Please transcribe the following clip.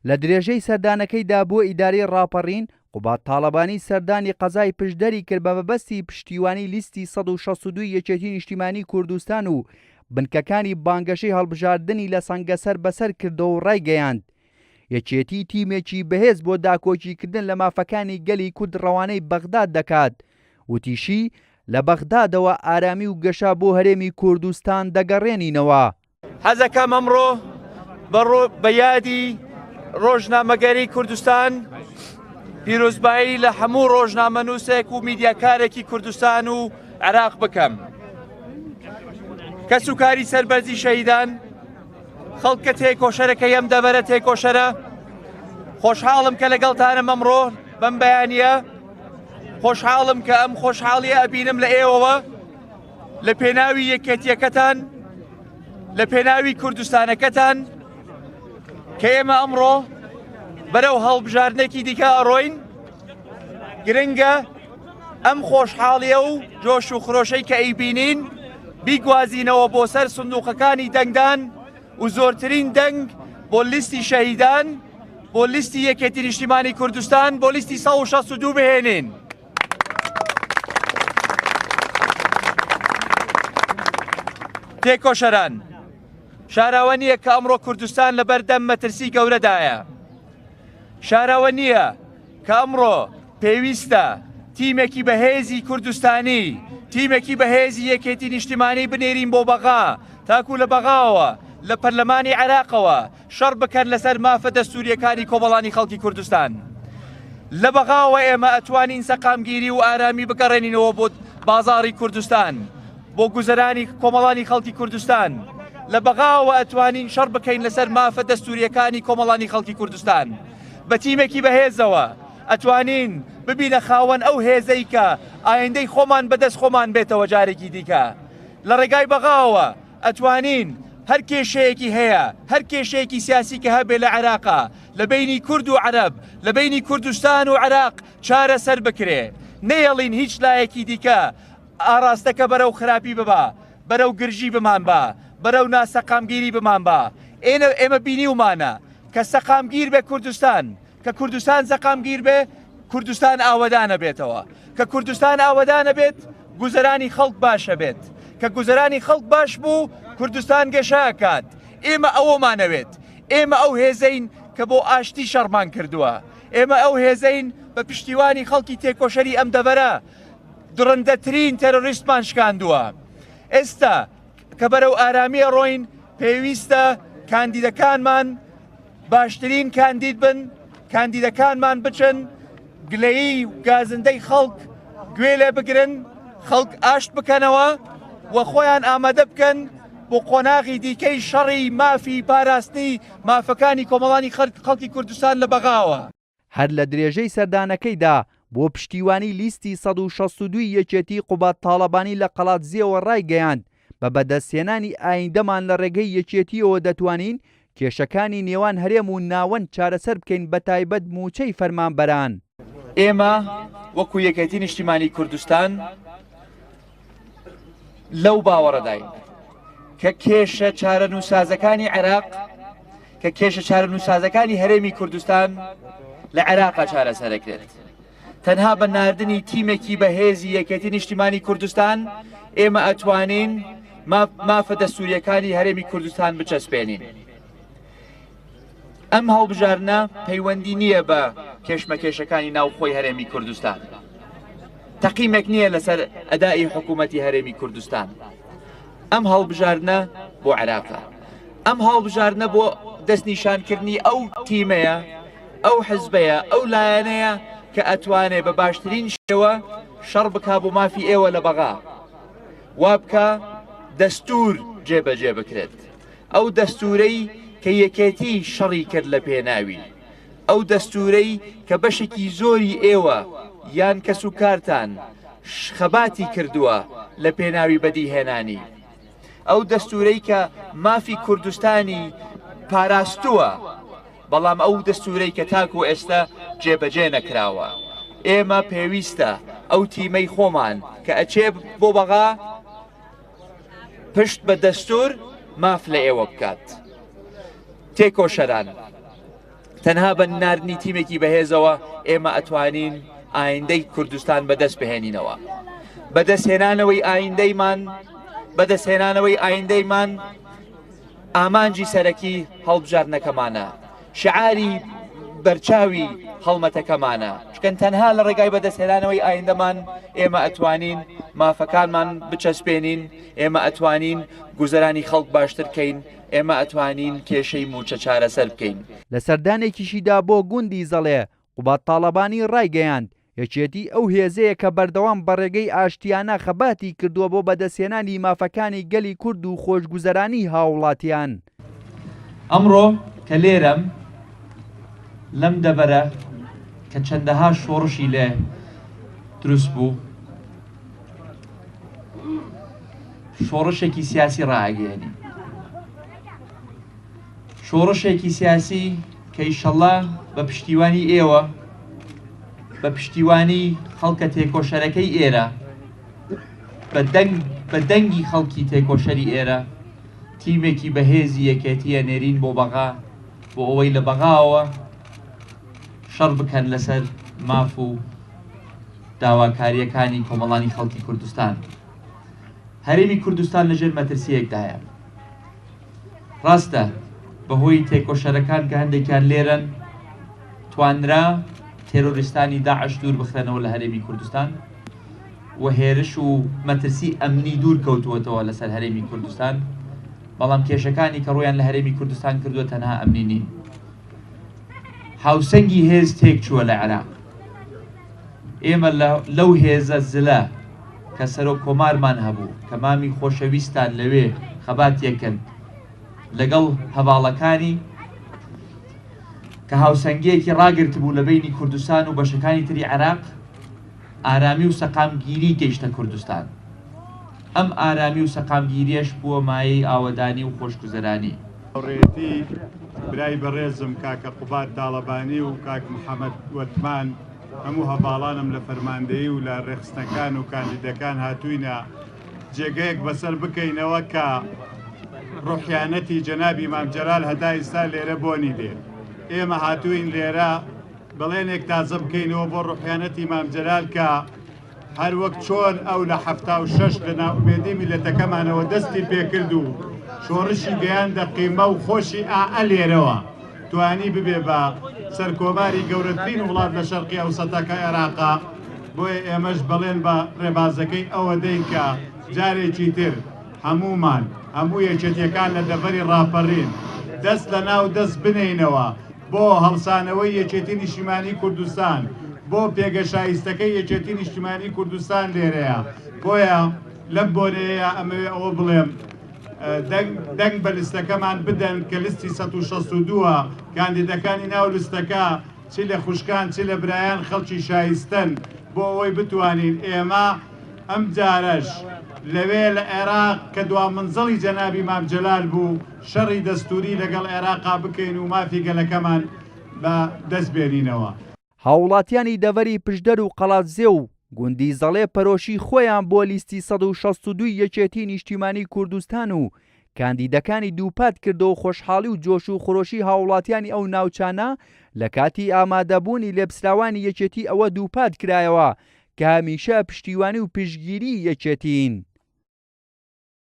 لە درێژەی سەردانەکەیدا بۆ ئیدارەی ڕاپەڕین، قوباد تاڵەبانی سەردانی قەزای پشدەری کرد بە مەبەستی پشتیوانی لیستی 162 یەکێتی نیشتیمانی کوردستان و بنکەکانی بانگەشەی هەڵبژاردنی لە سەنگەسەر بەسەر کردەوە و ڕایگەیاند، یەکێتی تیمێکی بەهێز بۆ داکۆکیکردن لە مافەکانی گەلی کورد ڕەوانەی بەغداد دەکات. وتیشی، لە بەغدادەوە ئارامی و گەشە بۆ هەرێمی کوردستان دەگەڕێنینەوە. حەزەکەم ئەمڕۆ بە یادی ڕۆژنامەگەری کوردستان پیرۆزبایی لە هەموو ڕۆژنامەنووسێک و میدیاکارێکی کوردستان و عێراق بکەم. کەسوکاری سەربەرزی شەهیدان، خەڵکە تێکۆشەرەکەی ئەم دەڤەرە تێکۆشەرە، خۆشحاڵم کە لەگەڵتانم ئەمڕۆ بەم بەیانییە، خۆشحاڵم کە ئەم خۆشحاڵیە ئەبینم لە ئێوەوە لە پێناوی یەکێتیەکەتان، لە پێناوی کوردستانەکەتان کە ئێمە ئەمڕۆ بەرەو هەڵبژاردنێکی دیکە ئەڕۆین. گرنگە ئەم خۆشحاڵیە و جۆش و خرۆشەی کە ئەیبینین بیگوازینەوە بۆ سەر سندوقەکانی دەنگدان و زۆرترین دەنگ بۆ لیستی شەهیدان، بۆ لیستی یەکێتی نیشتیمانی کوردستان، بۆ لیستی 162 بهێنین. تێکۆشەران، شاراوە نییە کە ئەمڕۆ کوردستان لەبەردەم مەترسی گەورەدایە. شاراوە نییە کە ئەمڕۆ پێویستە تیمێکی بەهێزی کوردستانی، تیمێکی بەهێزی یەکێتی نیشتیمانی بنێرین بۆ بەغا، تاکو لە بەغاوە، لە پەرلەمانی عێراقەوە شەڕ بکەن لەسەر مافە دەستوورییەکانی کۆمەڵانی خەڵکی کوردستان. لە بەغاوە ئێمە ئەتوانین سەقامگیری و ئارامی بگەڕێنینەوە بۆ بازاڕی کوردستان، بۆ گوزەرانی کۆمەڵانی خەڵکی کوردستان. لە بەغاوە ئەتوانین شەڕ بکەین لەسەر مافە دەستوورییەکانی کۆمەڵانی خەڵکی کوردستان. بە تیمێکی بەهێزەوە ئەتوانین ببینە خاوەن ئەو هێزەی کە ئایندەی خۆمان بەدەست خۆمان بێتەوە جارێکی دیکە. لە ڕێگای بەغاوە ئەتوانین هەر کێشەیەکی هەیە، هەر کێشەیەکی سیاسی کە هەبێ لە عێراقا، لە بەینی کورد و عەرەب، لە بەینی کوردستان و عێراق چارەسەر بکرێ. نەیەڵین هیچ لایەکی دیکە ئاڕاستەکە بەرەو خراپی ببا، بەرەو گرژی بمانبا، بەرەو ناسەقامگیری بمانبا. ئێمە بینیومانە کە سەقامگیر بێ کوردستان، کە کوردستان سەقامگیر بێ، کوردستان ئاوەدان ئەبێتەوە. کە کوردستان ئاوەدان ئەبێت، گوزەرانی خەڵک باش ئەبێت. کە گوزەرانی خەڵک باش بوو، کوردستان گەشە ئەکات. ئێمە ئەوەمان ئەوێت. ئێمە ئەو هێزەین کە بۆ ئاشتی شەڕمان کردووە. ئێمە ئەو هێزەین بە پشتیوانی خەڵکی تێکۆشەری ئەم دەڤەرە دڕندەترین تێرۆریستمان شکاندووە. ئێستا کە بەرەو ئارامی ئەڕۆین، پێویستە کاندیدەکانمان باشترین کاندید بن، کاندیدەکانمان بچن گلەیی و گازندەی خەڵک گوێ لێ بگرن، خەڵک ئاشت بکەنەوە و خۆیان ئامادە بکەن بۆ قۆناغی دیکەی شەڕی مافی پاراستنی مافەکانی کۆمەڵانی خەڵکی کوردستان لە بەغاوە. هەر لە درێژەی سەردانەکەیدا بۆ پشتیوانی لیستی 162 ی یەکێتی قوباد تاڵەبانی لە قەڵادزێوە ڕایگەیاند، بە بەدەستهێنانی ئایندەمان لە ڕێگەی یەکێتییەوە دەتوانین کێشەکانی نێوان هەرێم و ناوەند چارەسەر بکەین بەتایبەت مووچەی فەرمانبەران. ئێمە وەکو یەکێتی نیشتیمانی کوردستان لەو باوەڕەداین کە کێشە چارەنووسازەکانی عێراق کە کێشە چارەنووسازەکانی هەرێمی کوردستان لە عێراقا چارەسەرەکرێت. تەنها بە ناردنی تیمێکی بەهێزی یەکێتی نیشتیمانی کوردستان ئێمە ئەتوانین مافە دەستوریەکانی هەرێمی کوردستان بچەسپێنین. ئەم هەڵبژاردنە پەیوەندی نییە بە کێشمەکێشەکانی ناوخۆی هەرێمی کوردستان. تەقیمێک نییە لەسەر ئەدای حکوومەتی هەرێمی کوردستان. ئەم هەڵبژاردنە بۆ عێراقە. ئەم هەڵبژاردنە بۆ دەستنیشانکردنی ئەو تیمەیە، ئەو حزبەیە، ئەو لایەنەیە کە ئەتوانێ بە باشترین شێوە شەڕ بکا بۆ مافی ئێوە لە بەغا. وا بکا دەستوور جێبەجێ بکرێت. ئەو دەستوورەی کە یەکێتی شەڕی کرد لە پێناوی. ئەو دەستوورەی کە بەشێکی زۆری ئێوە یان کەسوکارتان خەباتی کردووە لە پێناوی بەدیهێنانی. ئەو دەستوورەی کە مافی کوردستانی پاراستووە، بەڵام ئەو دەستوورەی کە تاکو ئێستا جێبەجێ نەکراوە. ئێمە پێویستە ئەو تیمەی خۆمان کە ئەچێ بۆ بەغا پشت بە دەستوور ماف لە ئێوە بکات. تێکۆشەران. تەنها بە ناردنی تیمێکی بەهێزەوە ئێمە ئەتوانین ئایندەی کوردستان بەدەست بهێنینەوە. بەدەستهێنانەوەی ئایندەیمان بەدەستهێنانەوەی ئایندەیمان ئامانجی سەرەکی هەڵبژاردنەکەمانە، شعاری بەرچاوی هەڵمەتەکەمانە، چکەن تەنها لە ڕێگای بەدەستهێنانەوەی ئایندەمان ئێمە ئەتوانین مافەکانمان بچەسپێنین، ئێمە ئەتوانین گوزەرانی خەڵک باشتر کەین، ئێمە ئەتوانین کێشەی مووچە چارەسەر بکەین. لە سەردانێکیشیدا بۆ گوندی زەڵێ، قوباد تاڵەبانی ڕایگەیاند، یەکێتی ئەو هێزەیە کە بەردەوام بە ڕێگەی ئاشتیانە خەباتی کردووە بۆ بەدەستهێنانی مافەکانی گەلی کورد و خۆشگوزەرانی هاوڵاتیان. ئەمڕۆ کە لێرەم لەم دەڤەرە کە چەندەها شۆڕشی لێ دروست بوو، شۆڕشێکی سیاسی ڕائەگەیەنین. شۆڕشێکی سیاسی کە ئیشەڵا بە پشتیوانی ئێوە، بە پشتیوانی خەڵکە تێکۆشەرەکەی ئێرە، بە دەنگ بە دەنگی خەڵکی تێکۆشەری ئێرە، تیمێکی بەهێزی یەکێتی ئەنێرین بۆ بەغا بۆ ئەوەی لە بەغاوە شەڕ بکەن لەسەر ماف و داواکارییەکانی کۆمەڵانی خەڵکی کوردستان. هەرێمی کوردستان لەژێر مەترسییەکدایە. ڕاستە بەهۆی تێکۆشەرەکان کە هەندێکیان لێرەن توانرا تێرۆریستانی داعش دوور بخرێنەوە لە هەرێمی کوردستان و هێرش و مەترسی ئەمنی دوور کەوتووەتەوە لەسەر هەرێمی کوردستان، بەڵام کێشەکانی کە ڕوویان لە هەرێمی کوردستان کردووە تەنها ئەمنی نین. هاوسەنگی هێز تێک چووە لە عێراق. ئێمە لەو هێزە زلە کە سەرۆک کۆمارمان هەبوو، کە مامی خۆشەویستان لەوێ خەباتی کرد لەگەڵ هەڤاڵەکانی، کە هاوسەنگییەکی ڕاگرتبوو لە بەینی کوردستان و بەشەکانی تری عێراق، ئارامی و سەقامگیری گەیشتە کوردستان. ئەم ئارامی و سەقامگیرییەش بووە مایەی ئاوەدانی و خۆشگوزەرانی. هاوڕێیەتی برای بەڕێزم کاکە قوباد تاڵەبانی و کاک محەمەد وەتمان، هەموو هەڤاڵانم لە فەرماندەیی و لە ڕێکخستنەکان و کاندیدەکان هاتووینە جێگەیەک بەسەر بکەینەوە کە ڕۆحیانەتی جەنابی مام جەلال هەتا ئیستا لێرە بۆنی دێ. ئێمە هاتووین لێرە بەڵێنێک تازە بکەینەوە بۆ ڕۆحیانەتی مام جەلال کە هەر وەک چۆن ئەو لە 76 لە نائومێدی میللەتەکەمانەوە دەستی پێکرد و شۆڕشی گەیاندە قیمە و خۆشی ئا لێرەوە توانی ببێ بە سەرکۆماری گەورەترین وڵات لە شەرقی ئەوسەتە کە عێراقە، بۆیە ئێمەش بەڵێن بە ڕێبازەکەی ئەوە دەین کە جارێکی تر هەموومان، هەموو یەکێتیەکان لە دەڤەری ڕاپەڕین دەست لە ناو دەست بنێینەوە بۆ هەڵسانەوەی یەکێتی نیشتیمانی کوردستان، بۆ پێگە شایستەکەی یەکێتی نیشتیمانی کوردستان لێرەیە، بۆیە لەم بۆنەیەیا ئەمەوێ ئەوە بڵێم دەنگ دەنگ بە لستەکەمان بدەن کە لستی 162 ە، کاندیدەکانی ناو لستەکە چ لە خوشکان چ لە برایان خەڵکی شایستەن بۆ ئەوەی بتوانین ئێمە ئەمجارەش لەوێ لە عێراق کە دوا مەنزڵی جەنابی مام جەلال بوو شەڕی دەستووری لەگەڵ عێراقا بکەین و مافی گەلەکەمان بە دەست بێنینەوە. هاووڵاتیانی دەڤەری پشدەر و قەڵادزێ و گوندی زەڵێ پەرۆشی خۆیان بۆ لیستی 162 ی یەکێتیی نیشتیمانیی کوردستان و کاندیدەکانی دووپات کردەوە خۆشحاڵی و جۆش و خرۆشی هاووڵاتیانی ئەو ناوچانە لە کاتی ئامادەبوونی لێپسراوانی یەکێتی ئەوە دووپات کرایەوە کە هەمیشە پشتیوانی و پشتگیری یەکێتین.